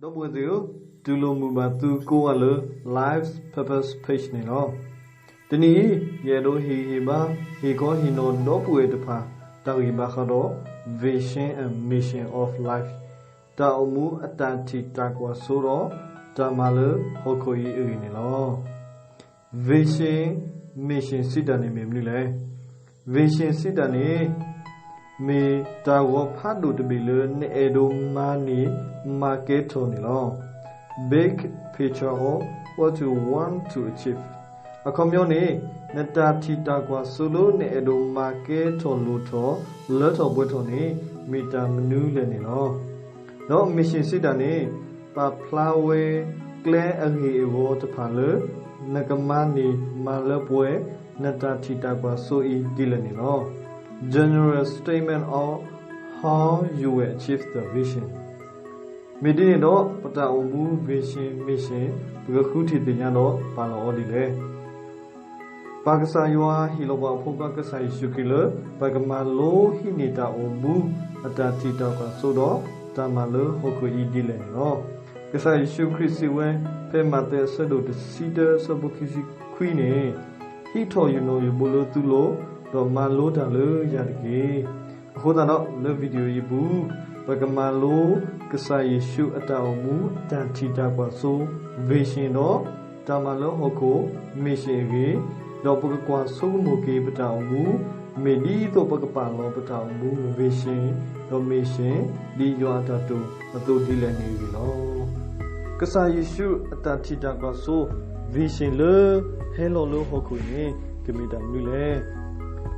ဒီပုၢ်ဝဲၢ်သ့ၣ်ဧၢ, တူၢ်လိာ်မုာ်ဘၣ်သုကိးဂၤလၢ Life's Purpose Page န့ၣ်လီၤ. တနံၤအံၤ ယအဲၣ်ဒိးဟ့ၣ်ဂံၢ်ဟ့ၣ်ဘါ ဟ့ၣ်ခီဟ့ၣ်နီၤဒီပုၢ်ဝဲၢ်တဖၣ် တၢ်ဂ့ၢ်ဘၣ်ဃးဒီး Vision and Mission of Life တၢ်အိၣ်မူအတၢ်ထံၣ်တၢ်ကွၢ်စိဒီး တၢ်မၤလၢဟီၣ်ခိၣ်အံၤအဂ့ၢ်န့ၣ်လီၤ. Vision, Mission စံးတၢ်န့ၣ်မ့ၢ်မနုၤလဲၣ်. Vision စံးတၢ်န့ၣ် မ့ၢ်တၢ်ဂီၤဖးဒိၣ်တဘ့ၣ်လၢ နအဲၣ်ဒိးမၤန့ၢ်မၤကဲထီၣ်န့ၣ်လီၤ. Big picture of what you want to achieve. အခီပညီန့ၣ် နတၢ်ထံၣ်တၢ်ကွၢ်စိလၢ နအဲၣ်ဒိးမၤကဲထီၣ်လိၣ်ထီၣ် လၢထီၣ်ပှဲၤထီၣ်န့ၣ် မ့ၢ်တၢ်မနုၤလဲၣ်န့ၣ်လီၤ. ဒီး Mission စံးတၢ်န့ၣ် ပာ်ဖျါဝဲ ကျဲအဂ့ၢ်အဂီၤတဖၣ်လၢ နကမၤန့ၢ်မၤလၢပှဲၤ နတၢ်ထံၣ်တၢ်ကွၢ်စိအံၤဒ်လဲၣ်န့ၣ်လီၤ. General statement of how you will achieve the vision. မ့ၢ်ဒ်န့ၣ်ဒီး ပတၢ်အိၣ်မူ Vision, Mission ပကဃုထံၣ်သ့ၣ်ညါဒီးပာ်လီၤအီၤဒ်လဲၣ်. ပၢ်ကစၢ်ယွၤဟ့ၣ်လီၤပှၤအဖိခွါကစၢ်ယ့ၣ်ၡူးခရံာ်လၢ ပကမၤလိဟံးန့ၢ်တၢ်အိၣ်မူ အတၢ်ထံၣ်တၢ်ကွၢ်စိဒီး တၢ်မၤလၢဟီၣ်ခိၣ်အံၤဒ်လဲၣ်န့ၣ်လီၤ. ကစၢ်ယ့ၣ်ၡူးခရံာ်စံးဝဲ ဖဲမးသဲအဆၢဒိၣ်တဆံတၢ အဆၢဖိခံဆံခွံန့ၣ်, ဟံးထီၣ်ယနီၣ်ယိးဘိလၢသုလိၤ, ဒီးမၤလိတၢ်လၢယၤတက့ၢ်. အဃိသတးဒီး လၢ video အံၤအပူၤ ပကမၤလိ ကစၢ်ယ့ၣ်ၡူးအတၢ်အိၣ်မူ တၢ်ထံၣ်တၢ်ကွၢ်စိ Vision ဒီး တၢ်မၤလၢဟီၣ်ခိၣ် Mission အဂ့ၢ်, ဒီးပကကွၢ်ဆိကမိၣ်က့ၤပတၢ်အိၣ်မူ မ့ၢ်ဒ်သိးပကပာ်လီၤပတၢ်အိၣ်မူ Vision ဒီး Mission ဒ်ယွၤအတၢ်တိာ်အသိးဒ်လဲၣ်န့ၣ်အဂ့ၢ်လီၤ. ကစၢ်ယ့ၣ်ၡူးအတၢ်ထံၣ်တၢ်ကွၢ်စိ Vision လၢ ဟဲလီၤလၢဟီၣ်ခိၣ်န့ၣ် ကမ့ၢ်တၢ်မနုၤလဲၣ်.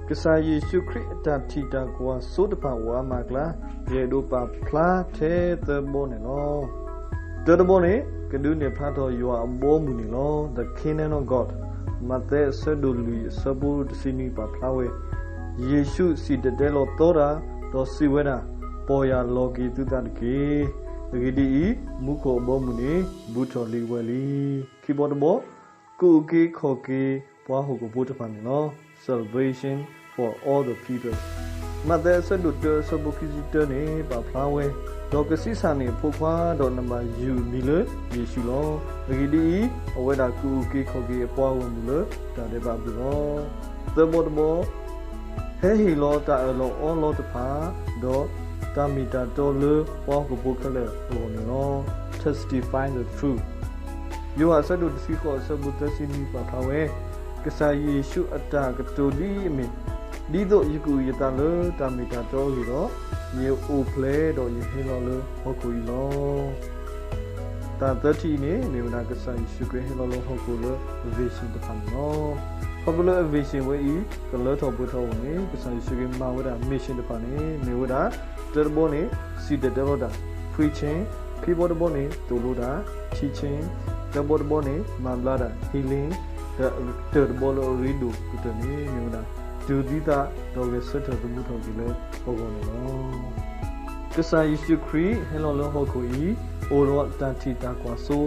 ကစၢ်ယ့ၣ်ၡူးခရံာ်အတၢ်ထံၣ်တၢ်ကွၢ်စိတဖၣ်အိၣ်အါမးအကျါ, ယအဲၣ်ဒိးပာ်ဖျါထဲသၢဘီန့ၣ်လီၤ. တၢတဘီန့ၣ် ကဒုးနဲၣ်ဖျါထီၣ်ယွၤအဘီအမုၢ်န့ၣ်လီၤ. The Kingdom of God. မးသဲအဆၢဒိၣ်လွံၢ်အဆၢဖိတဆံနွံပာ်ဖျါဝဲ, ယ့ၣ်ၡူးစံၣ်တဲၤတဲလီၤသီတၢ်, ဒီးစံးဝဲဒၣ်, ပီၢ်ယၢ်လီၤက့ၤသုသးတက့ၢ်. အဂ့ၢ်ဒ်အံၤ, မူခိၣ်အဘီအမုၢ်န့ၣ် ဘူးထီၣ်လံဝဲလံ. ခံဘီတဘီ, ကူၣ်အုၣ်က့ၤခီၣ်က့ၤပှၤဟီၣ်ခိၣ်ဖိတဖၣ်န့ၣ်လီၤ. Salvation for all the people. မးသဲအဆၢဒိၣ်တၢအဆၢဖိခံဆံတၢန့ၣ် ပာ်ဖျါဝဲ, ဒီးကဆံးစၢ်န့ၢ်အဖိခွါ, ဒီးနဘၣ်ယုၢ်အမံၤလၢယ့ၣ်ၡူးလီၤ. အဂ့ၢ်ဒ်အံၤ, အဝဲဒၣ်ကူၣ်အုၣ်က့ၤခီၣ်က့ၤအပှၤဂီၢ်မုၢ်လၢတၢ်ဒဲးဘးအပူၤလီၤ. သၢဘီတဘီ, ဟဲဟ့ၣ်လီၤတၢ်အၢၣ်လီၤအီလီၤတဖၣ်, ဒီးတၢ်မ့ၢ်တၢ်တီလၢပှၤဟီၣ်ခိၣ်ဖိခဲလၢာ်အဂီၢ်န့ၣ်လီၤ. Testify the truth. ယိၤဟၣ်အဆၢဒိၣ်တဆံဃိးအဆၢဖိသၢဆံနွံပာ်ဖျါဝဲ, ကစၢ်ယ့ၣ်ၡူးအတၢ်ကတိၤဒ်အမ့ၢ်, ဒ်သိးယကူၣ်ယသးလၢတၢ်မ့ၢ်တၢ်တီအဂ့ၢ်ဒီး, ယအိၣ်ဖျဲၣ်ဒီးယဟဲလီၤလၢဟီၣ်ခိၣ်အံၤလီၤ. တၢ်သၢထံၣ်အံၤန့ၣ် မ့ၢ်ဝဲဒၣ်ကစၢ်ယ့ၣ်ၡူးခရံာ်ဟဲလီၤလၢဟီၣ်ခိၣ်လၢ vision တဖၣ်န့ၣ်လီၤ. ခီဖျိလၢအ vision ဝဲအံၤ ကလၢထီၣ်ပှဲၤထီၣ်အဂီၢ်န့ၣ် ကစၢ်ယ့ၣ်ၡူးခရံာ်မၤဝဲဒၣ် mission တဖၣ်န့ၣ် မ့ၢ်ဝဲဒၣ် တၢတဘီန့ၣ် စံၣ်တဲၤတဲလီၤတၢ် preaching, ခံဘီတဘီန့ၣ် သိၣ်လိတၢ် teaching, သၢဘီတဘီန့ၣ် မၤဘျါတၢ် healing, ဒီးတၢၢ်တဘီလၢအရ့ဒိၣ်ကတၢၢ်န့ၣ် မ့ၢ်ဝဲဒၣ် တူၢ်သံသးဒီးဂဲၤဆၢထၢၣ်သမူထီၣ်က့ၤလၢပဂီၢ်န့ၣ်လီၤ. ကစၢ်ယ့ၣ်ၡူးခရံာ်ဟဲလီၤလၢဟီၣ်ခိၣ်အံၤ အိၣ်ဒီးတၢ်ထံၣ်တၢ်ကွၢ်စိ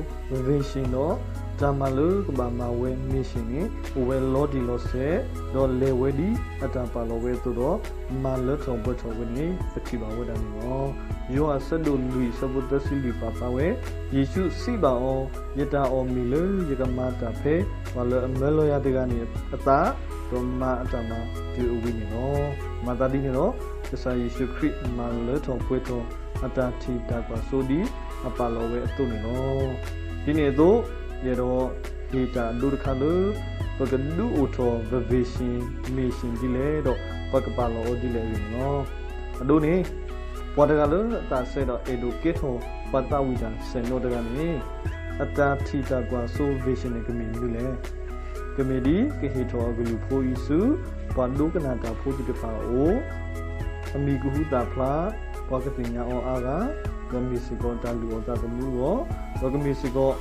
vision ဒီး တၢ်မၤလၢကဘၣ်မၤဝဲ mission န့ၣ် အိၣ်ဝဲလီၤတံၢ်လီၤဆဲး, ဒီးလဲၤဝဲဒ်အတၢ်ပာ်လီၤဝဲအသိးဒီး မၤလၢထီၣ်ပှဲၤထီၣ်ဝဲန့ၣ် ပထံၣ်ဘၣ်ဝဲဒၣ်န့ၣ်လီၤ. ယိၤဟၣ်အဆၢဒိၣ်လွံၢ်အဆၢဖိသၢဆံလွံၢ်ပာ်ဖျါဝဲ, ယ့ၣ်ၡူးစံးဘၣ်အီၤ, ယတၢ်အီၣ်မ့ၢ်လၢယကမၤတၢ်ဖဲပှၤလၢအမၢလီၤယၤတဂၤန့ၣ်အသး, ဒီးမၤအတၢ်မၤတုၤအဝံၤန့ၣ်လီၤ. မၤသးဒ်န့ၣ်ဒီး ကစၢ်ယ့ၣ်ၡူးခရံာ်မၤလၢထီၣ်ပှဲၤထီၣ် အတၢ်ထံၣ်တၢ်ကွၢ်စိဒ်အပာ်လီၤဝဲအသိးန့ၣ်လီၤ. ဒ်န့ၣ်အသိး, ယအဲၣ်ဒိးဟ့ၣ်တၢ်အဒိတခါလၢ ပကဒုးအိၣ်ထီၣ်ပ vision, mission ဒ်လဲၣ်ဒီး ပကပာ်လီၤအီၤဒ်လဲၣ်အဂ့ၢ်န့ၣ်လီၤ. အဒိန့ၣ်, ပှၤတဂၤလၢအသးစဲဒီးအဲၣ်ဒိးကဲထီၣ်ပှၤသးဝံၣ်တၢ်ဆဲးနီတဂၤန့ၣ်, အတၢ်ထံၣ်တၢ်ကွၢ်စိ vision န့ၣ် ကမ့ၢ်မနုၤလဲၣ်. ကမ့ၢ်ဒ်ကဟ့ၣ်ထီၣ်အကလုၢ်ဖိအံၤဆူ ပှၤဒိကနၣ်တၢ်ဖိသ့ၣ်တဖၣ်အအိၣ်, အမံၤကဟူသၣ်ဖျါ, ပှၤကသ့ၣ်ညါအီၤအါဂၤ, ဒီးမ့ၢ်စ့ၢ်ကီးတၢ်လုၢ်အီၣ်သးသမူအဂီၢ်, ဒီးကမ့ၢ်စ့ၢ်ကီး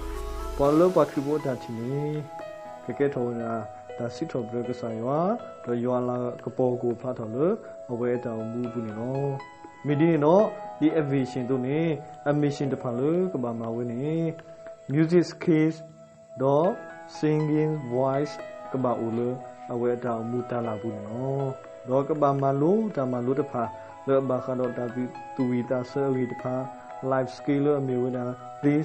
ပှၤလၢပှၤခရံာ်ဖိအတၢ်ထံၣ်န့ၣ် ကကဲထီၣ်ဝဲဒၣ် တၢ်စံးထီၣ်ပတြၢၤကစၢ်ယွၤ, ဒီးယွၤအလၤကပီၤကအိၣ်ဖျါထီၣ်လၢအဝဲအတၢ်အိၣ်မူအပူၤန့ၣ်လီၤ. မ့ၢ်ဒ်န့ၣ်ဒီး, ဒ်အ vision အသိးန့ၣ်, အ mission တဖၣ်လၢကဘၣ်မၤဝဲန့ၣ်, music skills ဒီး singing voice ကဘၣ်အိၣ်လၢအဝဲအတၢ်အိၣ်မူတၢ်လၢ်အပူၤန့ၣ်လီၤ. ဒီးကဘၣ်မၤလိတၢ်မၤလိတဖၣ်လၢအဘၣ်ဃးဒီးတၢ်သူၣ်ဝံၣ်သးဆၢအဂ့ၢ်တဖၣ်, life skill လၢအမ့ၢ်ဝဲဒၣ် သ့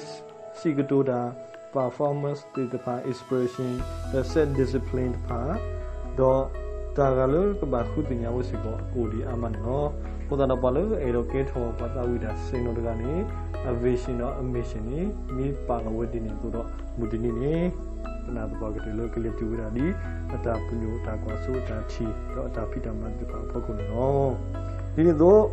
စံးကတိၤတၢ်, performance သ့ၣ်တဖၣ်, inspiration ဒီး self discipline တဖၣ်, ဒီးတၢ်ဂၤလၢကဘၣ်ဃုသ့ၣ်ညါဝဲစ့ၢ်ကီး အိၣ်ဒံးအါမးန့ၣ်လီၤ. အဃိသတးဒီး ပှၤလၢအအဲၣ်ဒိးကဲထီၣ်ပှၤသးဝံၣ်တၢ်ဆဲးနီၤတဂၤန့ၣ် အ vision ဒီးအ mission န့ၣ် မ့ၢ်ပာ်လီၤဝဲဒ်န့ၣ်အသိးဒီး မုၢ်တနံၤန့ၣ် ပနာ်သပှၢ်ကတၢၢ်လၢကလဲၤတုၤဝဲဒၣ်ဒ် အတၢ်ပညိၣ် အတၢ်ကွၢ်စိ အတၢ်ထံၣ် ဒီးအတၢ်ဖံးတၢ်မၤသ့ၣ်တဖၣ်အဖီခိၣ်န့ၣ်လီၤ. ဒ်န့ၣ်အသိး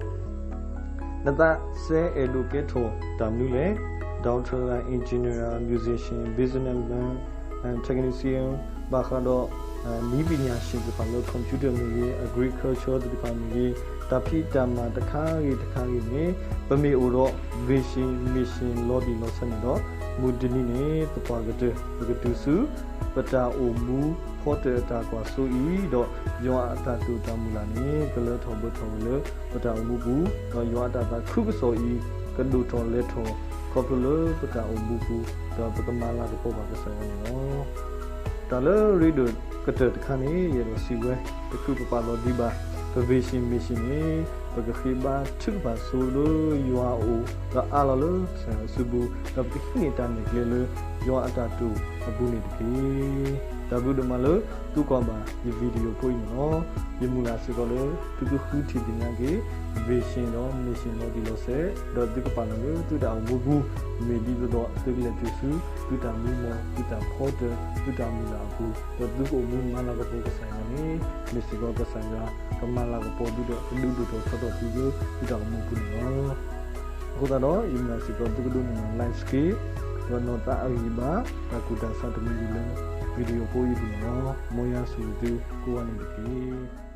နသးစဲအဲၣ်ဒိးကဲထီၣ်တၢ်မနုၤလဲၣ်. doctor, engineer, musician, businessman, technician ဘၣ်ဃးဒီး နည်းပညာရှင် သ့ၣ်တဖၣ်လၢ computer မ့ၢ်ဂ့ၤ, agriculture သ့ၣ်တဖၣ်မ့ၢ်ဂ့ၤ, တၢ်ဖံးတၢ်မၤတခါဂ့ၤတခါဂ့ၤန့ၣ် ပမ့ၢ်အိၣ်ဒီး vision, mission လီၤတံၢ်လီၤဆဲးန့ၣ်ဒီး မုၢ်တနံၤန့ၣ် သပှၢ်ကတၢၢ် ပကတုၤဆူ ပတၢ်အိၣ်မူဖီတၢၣ်အတၢ်ကွၢ်စိအံၤ ဒီးယွၤအတၢ်တိာ်တၢ်မုၢ်လၢ်န့ၣ် ကလၢထီၣ်ဘၢထီၣ်ဝဲလၢပတၢ်အိၣ်မူပူၤ, ဒီးယွၤအတၢ်သးခုကစီၣ်အံၤ ကဒိၣ်ထီၣ်လဲၤထီၣ် ခီဖျိလၢပတၢ်အိၣ်မူပူၤ, ဒီးပကမၤလၤကပီၤဘၣ်ကစၢ်ယွၤန့ၣ်လီၤ. တၢ်လၢရ့ဒိၣ်ကတၢၢ်တခါန့ၣ် ယအဲၣ်ဒိးစံးဝဲ တချုးပပာ်လီၤဒံးဘၣ် ပ vision mission န့ၣ် ပကဃ့ဘါထုကဖၣ်ဆိလၢယွၤအအိၣ် ဒီးအးလီၤလၢကစၢ်ယွၤအစုပူၤ, ဒီးပကဟံးန့ၢ်တၢ်နဲၣ်ကျဲလၢယွၤအတၢ်တိာ်အပူၤန့ၣ်တက့ၢ်. တၢ်ဘျုးဒိၣ်မးလၢသုကွၢ်ဘၣ်ယ video ဖိအံၤန့ၣ်လီၤ. ယမုၢ်လၢ်စ့ၢ်ကီးလၢ သုကဃုထံၣ်သ့ၣ်ညါက့ၤ vision ဒီး mission လီၤတံၢ်လီၤဆဲး, ဒီးသုကပာ်လီၤလၢသုတၢ်အိၣ်မူပူၤ မ့ၢ်ဒ်သိးဒီးသုကလဲၤတုၤဆူ သုတၢ်မံမီၢ်, သုတၢ်ဖီတၢၣ်, သုတၢ်မုၢ်လၢ်အပူၤ, ဒီးသုကအိၣ်မူမၤလၤကပီၤကစၢ်ယွၤန့ၣ် မ့ၢ်စ့ၢ်ကီးကစၢ်ယွၤ ကမၤလၤကပီၤသုဒီးကဒုးဒိၣ်ထီၣ်ထီထီၣ်သုလၢသုတၢ်အိၣ်မူပူၤန့ၣ်လီၤ. အဃိသတးဒီး ယမုၢ်လၢ်စ့ၢ်ကီး သုကဒိးန့ၢ်ဘၣ် life skill ဒီးနီၢ်သးအဂံၢ်ဘါ တၢ်ကူၣ်တၢ်ဆးတမံၤမံၤလၢ video ဖိအံၤပူၤန့ၣ်လီၤ. မ်ယွၤဆိၣ်ဂ့ၤသုကိးဂၤန့ၣ်တက့ၢ်.